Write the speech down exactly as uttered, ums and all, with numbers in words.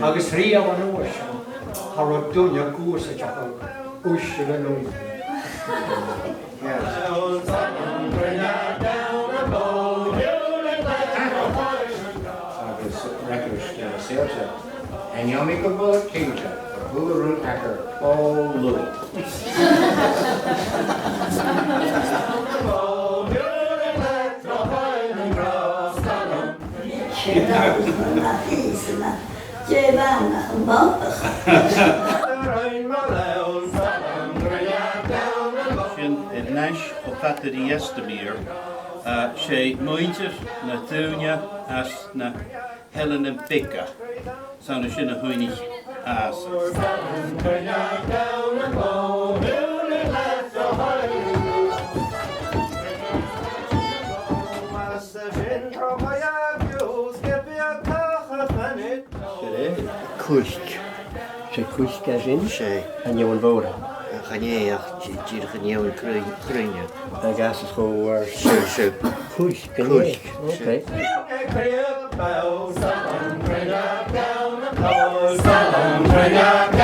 Agus riamh an uair sin, cha robh duine ag ionnsachadh uisge leis an ùine. Yes. Agus an eacarsaich, an eacarsaich. An-diugh mi gu bhith cinnteach, a h-uile rud a th' agaibh, o, luath. Sin an rud a bh' ann, dè bh' ann ach am bàta. Sin a-nis cho fada ri Eastamere, uh, 's e muinntir na daoine às na h-Eileanan Beaga, 's ann an sin a thàinig e às. Cuilc. 'S e cuilc a tha sin? 'S e. An fheadhainn mhòra? Chan e, ach dì-, dìreach an fheadhainn cruinn-, chruinne. Agus is chomh... 'S e, 's e. Cuilc, an e? Cuilc, 's e. Ok.